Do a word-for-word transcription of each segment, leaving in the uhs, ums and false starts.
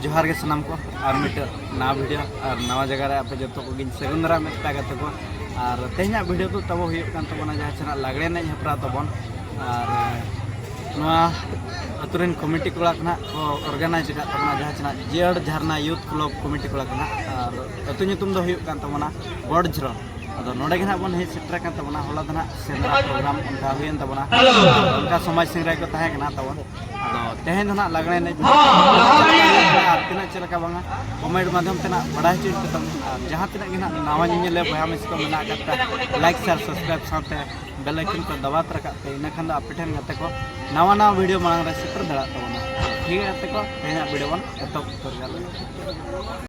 ᱡᱚᱦᱟᱨ ᱜᱮ ᱥᱟᱱᱟᱢ ᱠᱚ, ᱟᱨ ᱢᱤᱫᱴᱟᱝ ᱱᱟᱣᱟ ᱵᱷᱤᱰᱤᱭᱳ ᱟᱨ ᱱᱟᱣᱟ ᱡᱟᱭᱜᱟ ᱨᱮ ᱟᱯᱮ ᱡᱚᱛᱚ ᱠᱚᱜᱮᱧ ᱥᱟᱹᱜᱩᱱ ᱫᱟᱨᱟᱢᱮᱫ ᱯᱮᱭᱟ ᱜᱟᱛᱮ ᱠᱚ᱾ ᱟᱨ ᱛᱮᱦᱮᱧᱟᱜ ᱵᱷᱤᱰᱤᱭᱳ ᱫᱚ ᱛᱟᱵᱚ ᱦᱩᱭᱩᱜ ᱠᱟᱱ ᱛᱟᱵᱚᱱᱟ ᱡᱟᱦᱟᱸ ᱪᱮ ᱱᱟᱜ ᱞᱟᱜᱽᱲᱮ ᱮᱱᱮᱡ ᱦᱮᱯᱨᱟᱣ ᱛᱟᱵᱚᱱ᱾ ᱟᱨ ᱱᱚᱣᱟ ᱟᱹᱛᱩ ᱨᱮᱱ ᱠᱚᱢᱤᱴᱤ ᱠᱚᱲᱟ ᱠᱚ ᱱᱟᱜ ᱠᱚ ᱚᱨᱜᱟᱱᱟᱭᱤᱡᱽ ᱟᱠᱟᱫ ᱛᱟᱵᱚᱱᱟ, ᱡᱟᱦᱟᱸ ᱪᱮ ᱱᱟᱜ ᱡᱤᱭᱟᱹᱲ ᱡᱷᱟᱨᱱᱟ ᱭᱩᱛᱷ ᱠᱞᱟᱵᱽ ᱠᱚᱢᱤᱴᱤ ᱠᱚᱲᱟ ᱠᱚ ᱱᱟᱜ᱾ ᱟᱨ ᱟᱹᱛᱩ ᱧᱩᱛᱩᱢ ᱫᱚ ᱦᱩᱭᱩᱜ ᱠᱟᱱ ᱛᱟᱵᱚᱱᱟ ᱜᱚᱰ ᱡᱷᱚᱨᱚᱱ᱾ ᱟᱫᱚ ᱱᱚᱰᱮ ᱜᱮ ᱱᱟᱜ ᱵᱚᱱ ᱦᱮᱡ ᱥᱮᱴᱮᱨ ᱟᱠᱟᱱ ᱛᱟᱵᱚᱱᱟ᱾ ᱦᱚᱞᱟ ᱫᱚ ᱱᱟᱜ ᱥᱮᱸᱫᱽᱨᱟ ᱯᱨᱳᱜᱨᱟᱢ ᱚᱱᱠᱟ ᱦᱩᱭᱮᱱ ᱛᱟᱵᱚᱱᱟ, ᱚᱱᱠᱟ ᱥᱚᱢᱟᱡᱽ ᱥᱤᱝᱨᱟᱭ ᱠᱚ ᱛᱟᱦᱮᱸ ᱠᱟᱱᱟ ᱛᱟᱵᱚᱱ᱾ ᱟᱫᱚ ᱛᱮᱦᱮᱧ ᱫᱚ ᱱᱟᱜ ᱞᱟᱜᱽᱲᱮ ᱮᱱᱮᱡ ᱟᱨ ᱛᱤᱱᱟᱹᱜ ᱪᱮᱫ ᱞᱮᱠᱟ ᱵᱟᱝᱟ, ᱠᱚᱢᱮᱱᱴ ᱢᱟᱫᱽᱫᱷᱚᱢ ᱛᱮ ᱱᱟᱜ ᱵᱟᱲᱟᱭ ᱦᱚᱪᱚᱧ ᱯᱮ ᱛᱟᱵᱚᱱ᱾ ᱟᱨ ᱡᱟᱦᱟᱸ ᱛᱤᱱᱟᱹᱜ ᱜᱮ ᱱᱟᱜ ᱱᱟᱣᱟ ᱧᱮᱧᱮᱞᱤᱭᱟᱹ ᱵᱚᱭᱦᱟ ᱢᱤᱥᱤ ᱠᱚ ᱢᱮᱱᱟᱜ ᱟᱠᱟᱫ ᱯᱮ, ᱞᱟᱭᱤᱠ, ᱥᱮᱭᱟᱨ, ᱥᱟᱵᱥᱠᱨᱟᱭᱤᱵ ᱥᱟᱶᱛᱮ ᱵᱮᱞ ᱟᱭᱠᱚᱱ ᱠᱚ ᱫᱟᱵᱟᱣ ᱛᱚᱨᱟ ᱠᱟᱜ ᱯᱮ, ᱤᱱᱟᱹ ᱠᱷᱟᱱ ᱫᱚ ᱟᱯᱮ ᱴᱷᱮᱱ ᱜᱟᱛᱮ ᱠᱚ ᱱᱟᱣᱟ ᱱᱟᱣᱟ ᱵᱷᱤᱰᱤᱭᱳ ᱢᱟᱲᱟᱝ ᱨᱮ ᱥᱮᱴᱮᱨ ᱫᱟᱲᱮᱭᱟᱜ ᱛᱟᱵᱚᱱᱟ᱾ ᱴᱷᱤᱠ ᱜᱮᱭᱟ ᱜᱟᱛᱮ ᱠᱚ, ᱛᱮᱦᱮᱧᱟᱜ ᱵᱷᱤᱰᱤᱭᱳ ᱵᱚᱱ ᱮᱛᱚᱦᱚᱵ ᱩᱛᱟᱹᱨ ᱜᱮᱭᱟ᱾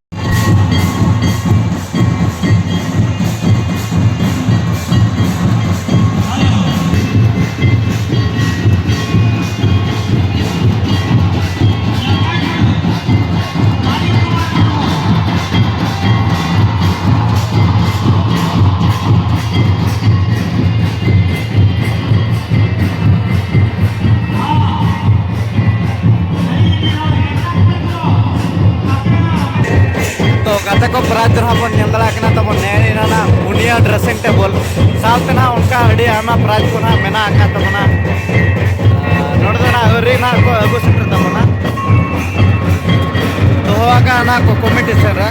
ᱛᱚ ᱜᱟᱛᱮ ᱠᱚ, ᱯᱨᱟᱭᱤᱡᱽ ᱫᱚ ᱱᱟᱦᱟᱜ ᱵᱚᱱ ᱧᱮᱞ ᱫᱟᱲᱮᱭᱟᱜ ᱠᱟᱱᱟ ᱛᱟᱵᱚᱱ, ᱱᱮ ᱱᱤᱭᱟᱹ ᱱᱟᱦᱟᱜ ᱯᱩᱱᱭᱟᱹ ᱰᱨᱮᱥᱤᱝ ᱴᱮᱵᱚᱞ ᱥᱟᱶᱛᱮ ᱱᱟᱦᱟᱜ ᱚᱱᱠᱟ ᱟᱹᱰᱤ ᱟᱭᱢᱟ ᱯᱨᱟᱭᱤᱡᱽ ᱠᱚ ᱱᱟᱦᱟᱜ ᱢᱮᱱᱟᱜ ᱟᱠᱟᱫ ᱛᱟᱵᱚᱱᱟ᱾ ᱟᱨ ᱱᱚᱰᱮ ᱫᱚ ᱱᱟᱦᱟᱜ ᱟᱹᱣᱨᱤ ᱱᱟᱦᱟᱜ ᱠᱚ ᱟᱹᱜᱩ ᱥᱮᱴᱮᱨ ᱛᱟᱵᱚᱱᱟ᱾ ᱫᱚᱦᱚ ᱟᱠᱟᱫ ᱱᱟᱦᱟᱜ ᱠᱚ ᱠᱚᱢᱤᱴᱤ ᱥᱮᱫ ᱨᱮ᱾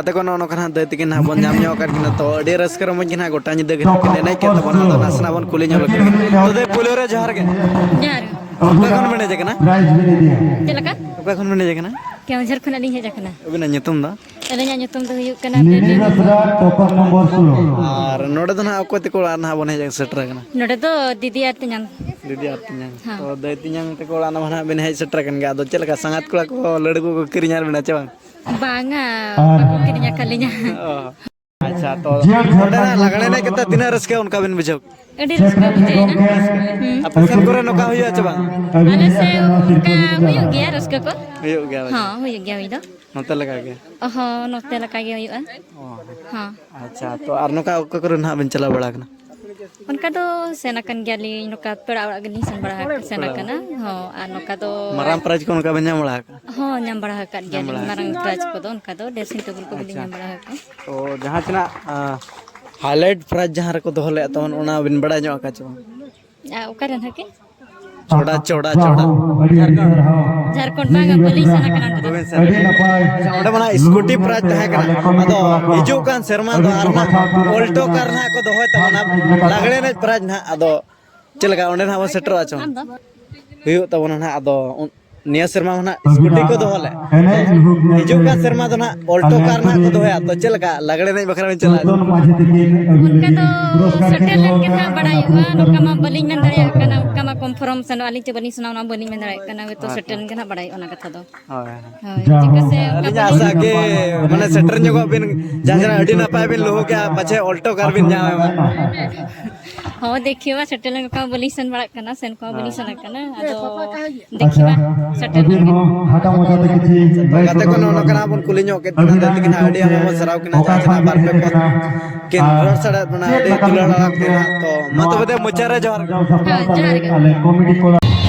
ᱛᱮᱠᱚ ᱱᱚᱜᱼᱚ ᱱᱚᱝᱠᱟ ᱱᱟᱦᱟᱜ ᱫᱟᱹᱭ ᱛᱟᱹᱠᱤᱱ ᱱᱟᱦᱟᱜ ᱵᱚᱱ ᱧᱟᱢ ᱧᱚᱜ ᱟᱠᱟᱫ ᱠᱤᱱᱟ᱾ ᱛᱚ, ᱟᱹᱰᱤ ᱨᱟᱹᱥᱠᱟᱹ ᱨᱚᱢᱚᱡᱽ ᱜᱮ ᱱᱟᱦᱟᱜ ᱜᱚᱴᱟ ᱧᱤᱫᱟᱹ ᱜᱮ ᱱᱟᱦᱟᱜ ᱠᱤᱱ ᱮᱱᱮᱡ ᱠᱮᱫ ᱛᱟᱵᱚᱱᱟ᱾ ᱟᱫᱚ ᱱᱟᱥᱮᱱᱟᱜ ᱵᱚᱱ ᱠᱩᱞᱤ ᱧᱚᱜ ᱞᱮᱠᱤᱱ᱾ ᱛᱚ, ᱫᱟᱹᱭ, ᱯᱳᱭᱞᱳ ᱨᱮ ᱡᱚᱦᱟᱨ ᱜᱮ᱾ ᱡᱚᱦᱟᱨ ᱜᱮ᱾ ᱚᱠᱟ ᱠᱷᱚᱱ ᱵᱮᱱ ᱦᱮᱡ ᱟᱠᱟᱱᱟ? ᱪᱮᱫ ᱞᱮᱠᱟ? ᱚᱠᱟ ᱠᱷᱚᱱ ᱵᱮᱱ ᱦᱮᱡ ᱟᱠᱟᱱᱟ? ᱠᱮᱣᱚᱱᱡᱷᱚᱨ ᱠᱷᱚᱱᱟᱜ ᱞᱤᱧ ᱦᱮᱡ ᱟᱠᱟᱱᱟ᱾ ᱟᱹᱵᱤᱱᱟᱜ ᱧᱩᱛᱩᱢ ᱫᱚ? ᱟᱹᱞᱤᱧᱟᱜ ᱧᱩᱛᱩᱢ ᱫᱚ ᱦᱩᱭᱩᱜ ᱠᱟᱱᱟ ᱞᱤᱞᱤ ᱵᱮᱵᱤ ᱵᱮᱥᱨᱟ, ᱴᱚᱯᱟᱨ ᱱᱚᱢᱵᱚᱨ ᱥᱳᱞᱳ᱾ ᱟᱨ ᱱᱚᱰᱮ ᱫᱚ ᱱᱟᱦᱟᱜ ᱚᱠᱚᱭ ᱛᱟᱠᱚ ᱚᱲᱟᱜ ᱱᱟᱦᱟᱜ ᱵᱚᱱ ᱦᱮᱡ ᱥᱮᱴᱮᱨ ᱟᱠᱟᱱᱟ? ᱱᱚᱰᱮ ᱫᱚ ᱫᱤᱫᱤ ᱟᱨ ᱛᱮᱧᱟᱝ᱾ ᱫᱤᱫᱤ ᱟᱨ ᱛᱮᱧᱟᱝ᱾ ᱦᱮᱸ᱾ ᱛᱚ, ᱫᱟᱹᱭ ᱛᱮᱧᱟᱝ ᱛᱟᱠᱚ ᱚᱲᱟᱜ ᱱᱟᱦᱟᱜ ᱵᱮᱱ ᱦᱮᱡ ᱥᱮᱴᱮᱨ ᱟᱠᱟᱱ ᱜᱮᱭᱟ᱾ ᱟᱫᱚ ᱪᱮᱫ ᱞᱮᱠᱟ, ᱥᱟᱸᱜᱟᱛ ᱠᱚᱲᱟ ᱠᱚ ᱞᱟᱹᱰᱩ ᱠᱚᱠᱚ ᱠᱤᱨᱤᱧ ᱟᱫ ᱵᱮᱱᱟ ᱪᱮ ᱵᱟᱝ? ᱵᱟᱝᱟ, ᱵᱟᱠᱚ ᱠᱤᱨᱤᱧ ᱟᱠᱟᱫ ᱞᱤᱧᱟ᱾ ᱚ᱾ ᱟᱪᱪᱷᱟ, ᱛᱚ ᱱᱚᱰᱮᱱᱟᱜ ᱞᱟᱜᱽᱲᱮ ᱮᱱᱮᱡ ᱠᱟᱛᱮ ᱛᱤᱱᱟᱹᱜ ᱨᱟᱹᱥᱠᱟᱹ ᱚᱱᱠᱟ ᱵᱮᱱ ᱵᱩᱡᱷᱟᱹᱣ? ᱟᱹᱰᱤ ᱨᱟᱹᱥᱠᱟᱹ ᱵᱩᱡᱷᱟᱹᱣ ᱮᱱᱟ᱾ ᱦᱩᱸ᱾ ᱟᱯᱮ ᱥᱮᱱ ᱠᱚᱨᱮ ᱱᱚᱝᱠᱟ ᱦᱩᱭᱩᱜᱼᱟ ᱪᱮ ᱵᱟᱝ? ᱟᱞᱮ ᱥᱮᱫ ᱚᱱᱠᱟ ᱦᱩᱭᱩᱜ ᱜᱮᱭᱟ ᱨᱟᱹᱥᱠᱟᱹ ᱠᱚ᱾ ᱦᱩᱭᱩᱜ ᱜᱮᱭᱟ ᱵᱷᱟᱹᱜᱤ? ᱦᱚᱸ, ᱦᱩᱭᱩᱜ ᱜᱮᱭᱟ ᱦᱩᱭ ᱫᱚ᱾ ᱱᱚᱛᱮ ᱞᱮᱠᱟ ᱜᱮ? ᱦᱚᱸ, ᱱᱚᱛᱮ ᱞᱮᱠᱟ ᱜᱮ ᱦᱩᱭᱩᱜᱼᱟ᱾ ᱚ᱾ ᱦᱚᱸ᱾ ᱟᱪᱪᱷᱟ, ᱛᱚ ᱟᱨ ᱱᱚᱝᱠᱟ ᱚᱠᱟ ᱠᱚᱨᱮ ᱱᱟᱦᱟᱜ ᱵᱮᱱ ᱪᱟᱞᱟᱣ ᱵᱟᱲᱟ ᱟᱠᱟᱱᱟ? ᱚᱱᱠᱟ ᱫᱚ ᱥᱮᱱ ᱟᱠᱟᱱ ᱜᱮᱭᱟᱞᱤᱧ, ᱱᱚᱝᱠᱟ ᱯᱮᱲᱟ ᱚᱲᱟᱜ ᱜᱮᱞᱤᱧ ᱥᱮᱱ ᱵᱟᱲᱟ ᱟᱠ-, ᱥᱮᱱ ᱯᱮᱲᱟ ᱟᱠᱟᱱᱟ᱾ ᱚᱲᱟᱜ᱾ ᱦᱚᱸ, ᱟᱨ ᱱᱚᱝᱠᱟ ᱫᱚ ᱢᱟᱨᱟᱝ ᱯᱨᱟᱭᱤᱡᱽ ᱠᱚ ᱚᱱᱠᱟ ᱵᱮᱱ ᱧᱟᱢ ᱵᱟᱲᱟ ᱟᱠᱟᱫᱟ? ᱦᱚᱸ, ᱧᱟᱢ ᱵᱟᱲᱟ ᱟᱠᱟᱫ ᱧᱟᱢ ᱜᱮᱭᱟᱞᱤᱧ᱾ ᱵᱟᱲᱟ ᱢᱟᱨᱟᱝ ᱯᱨᱟᱭᱤᱡᱽ ᱠᱚᱫᱚ ᱚᱱᱠᱟ ᱫᱚ ᱰᱨᱮᱥᱤᱝ ᱴᱮᱵᱩᱞ ᱠᱚᱜᱮᱞᱤᱧ ᱟᱪᱪᱷᱟ᱾ ᱧᱟᱢ ᱵᱟᱲᱟ ᱟᱠᱟᱫᱼᱟ᱾ ᱛᱚ, ᱡᱟᱦᱟᱸ ᱛᱤᱱᱟᱹᱜ, ᱟᱸ, highlight prize ᱡᱟᱦᱟᱸ ᱨᱮᱠᱚ ᱫᱚᱦᱚ ᱞᱮᱫᱼᱟ ᱛᱟᱵᱚᱱ, ᱚᱱᱟ ᱵᱤᱱ ᱵᱟᱲᱟᱭ ᱧᱚᱜ ᱟᱠᱟᱫ ᱪᱮ ᱵᱟᱝ? ᱟᱨ ᱚᱠᱟᱨᱮ ᱱᱟᱦᱟᱜ ᱠᱤ? ᱪᱚᱲᱟ, ᱪᱚᱲᱟ, ᱪᱚᱲᱟ᱾ ᱡᱷᱟᱲᱠᱷᱚᱸᱰ᱾ ᱡᱷᱟᱲᱠᱷᱚᱸᱰ, ᱵᱟᱝᱟ, ᱵᱟᱹᱞᱤᱧ ᱥᱮᱱ ᱟᱠᱟᱱᱟ ᱚᱸᱰᱮ ᱫᱚ᱾ ᱵᱟᱹᱵᱤᱱ ᱥᱮᱱ ᱟᱠᱟᱱᱟ᱾ ᱟᱪᱪᱷᱟ, ᱚᱸᱰᱮ ᱢᱟ ᱱᱟᱦᱟᱜ scooty prize ᱛᱟᱦᱮᱸ ᱠᱟᱱᱟ᱾ ᱟᱫᱚ ᱦᱤᱡᱩᱜ ᱠᱟᱱ ᱥᱮᱨᱢᱟ ᱫᱚ ᱟᱨ ᱱᱟᱦᱟᱜ Alto car ᱱᱟᱦᱟᱜ ᱠᱚ ᱫᱚᱦᱚᱭ ᱛᱟᱵᱚᱱᱟ᱾ ᱞᱟᱜᱽᱲᱮ ᱮᱱᱮᱡ prize ᱱᱟᱦᱟᱜ᱾ ᱟᱫᱚ ᱪᱮᱫ ᱞᱮᱠᱟ, ᱚᱸᱰᱮ ᱱᱟᱦᱟᱜ ᱵᱚᱱ ᱥᱮᱴᱮᱨᱚᱜᱼᱟ ᱪᱚᱝ? ᱟᱢ ᱫᱚ? ᱦᱩᱭᱩᱜ ᱛᱟᱵᱚᱱᱟ ᱱᱟᱦᱟᱜ᱾ ᱟᱫᱚ ᱩᱱ-, ᱱᱤᱭᱟᱹ ᱥᱮᱨᱢᱟ ᱢᱟ ᱱᱟᱦᱟᱜ scooty ᱠᱚ ᱫᱚᱦᱚ ᱞᱮᱫ᱾ ᱦᱤᱡᱩᱜ ᱠᱟᱱ ᱥᱮᱨᱢᱟ ᱫᱚ ᱱᱟᱦᱟᱜ Alto car ᱱᱟᱦᱟᱜ ᱠᱚ ᱫᱚᱦᱚᱭᱟ᱾ ᱛᱚ ᱪᱮᱫ ᱞᱮᱠᱟ, ᱞᱟᱜᱽᱲᱮ ᱮᱱᱮᱡ ᱵᱟᱠᱷᱨᱟ ᱵᱮᱱ ᱪᱟᱞᱟᱜᱼᱟ? ᱚᱱᱠᱟ ᱫᱚ ᱥᱮᱴᱮᱨ ᱞᱮᱱᱠᱷᱟᱱ ᱦᱟᱸᱜ ᱵᱟᱲᱟᱭᱚᱜᱼᱟ᱾ ᱱᱚᱝᱠᱟ ᱢᱟ ᱵᱟᱹᱞᱤᱧ ᱢᱮᱱ ᱫᱟᱲᱮᱭᱟᱜ ᱠᱟᱱᱟ, ᱚᱱᱠᱟ ᱢᱟ confirm ᱥᱮᱱᱚᱜ ᱟᱹᱞᱤᱧ ᱪᱮ ᱵᱟᱹᱞᱤᱧ ᱥᱮᱱᱚᱜᱼᱟ, ᱚᱱᱟ ᱵᱟᱹᱞᱤᱧ ᱢᱮᱱ ᱫᱟᱲᱮᱭᱟᱜ ᱠᱟᱱᱟ᱾ ᱦᱳᱭᱛᱳ ᱦᱳᱭ᱾ ᱥᱮᱴᱮᱨ ᱞᱮᱱᱠᱷᱟᱱ ᱦᱟᱸᱜ ᱵᱟᱲᱟᱭᱚᱜᱼᱟ ᱚᱱᱟ ᱠᱟᱛᱷᱟ ᱫᱚ᱾ ᱦᱳᱭ᱾ ᱦᱳᱭ, ᱪᱤᱠᱟᱹ ᱥᱮ ᱚᱱᱠᱟ ᱟᱹᱞᱤᱧᱟᱜ ᱵᱟᱹᱞᱤᱧ ᱟᱥᱟ ᱜᱮ, ᱢᱟᱱᱮ, ᱥᱮᱴᱮᱨ ᱧᱚᱜᱚᱜ ᱵᱤᱱ, ᱡᱟᱦᱟᱸ ᱡᱟᱦᱟᱸ ᱟᱹᱰᱤ ᱱᱟᱯᱟᱭ ᱵᱤᱱ ᱞᱩᱦᱩᱠᱮᱜᱼᱟ, ᱯᱟᱪᱷᱮ Alto car ᱵᱤᱱ ᱧᱟᱢᱟ᱾ ᱦᱚᱸ, ᱫᱮᱠᱷᱤᱵᱟ, ᱥᱮᱴᱮᱨ ᱞᱮᱱᱠᱷᱟᱱ ᱵᱟᱹᱞᱤᱧ ᱥᱮᱱ ᱵᱟᱲᱟᱜ ᱠᱟᱱᱟ, ᱥᱮᱱ ᱠᱚᱦᱚᱸ ᱵᱟᱹᱞᱤᱧ ᱦᱳᱭ᱾ ᱥᱮᱱ ᱟᱠᱟᱱᱟ᱾ ᱟᱫᱚ ᱫᱮᱠᱷᱤᱵᱟ, ᱥᱮᱴᱮᱨ ᱞᱮᱱᱠᱷᱟᱱ᱾ ᱛᱚ, ᱜᱟᱛᱮ ᱠᱚ, ᱱᱚᱜᱼᱚ ᱱᱚᱝᱠᱟᱱᱟᱜ ᱵᱚᱱ ᱠᱩᱞᱤ ᱧᱚᱜ ᱠᱮᱫ ᱠᱤᱱᱟ, ᱛᱟᱹᱛᱤ ᱠᱤᱱ ᱦᱟᱸᱜ ᱟᱹᱰᱤ ᱟᱭᱢᱟ ᱵᱚᱱ ᱥᱟᱨᱦᱟᱣ ᱠᱤᱱᱟ, ᱡᱟᱦᱟᱸ ᱛᱤᱱᱟᱹᱜ ᱵᱟᱨ ᱯᱮ ᱠᱚ ᱠᱤᱱ ᱨᱚᱲ ᱥᱟᱰᱮᱭᱮᱫ ᱵᱚᱱᱟ, ᱟᱹᱰᱤ ᱫᱩᱞᱟᱹᱲ ᱟᱲᱟᱝ ᱛᱮ ᱦᱟᱸᱜ᱾ ᱛᱚ, ᱢᱟ ᱛᱚᱵᱮ ᱫᱮ, ᱢᱩᱪᱟᱹᱫ ᱨᱮ ᱡᱚᱦᱟᱨ᱾ ᱦᱳᱭ, ᱡᱚᱦᱟᱨ ᱜᱮ᱾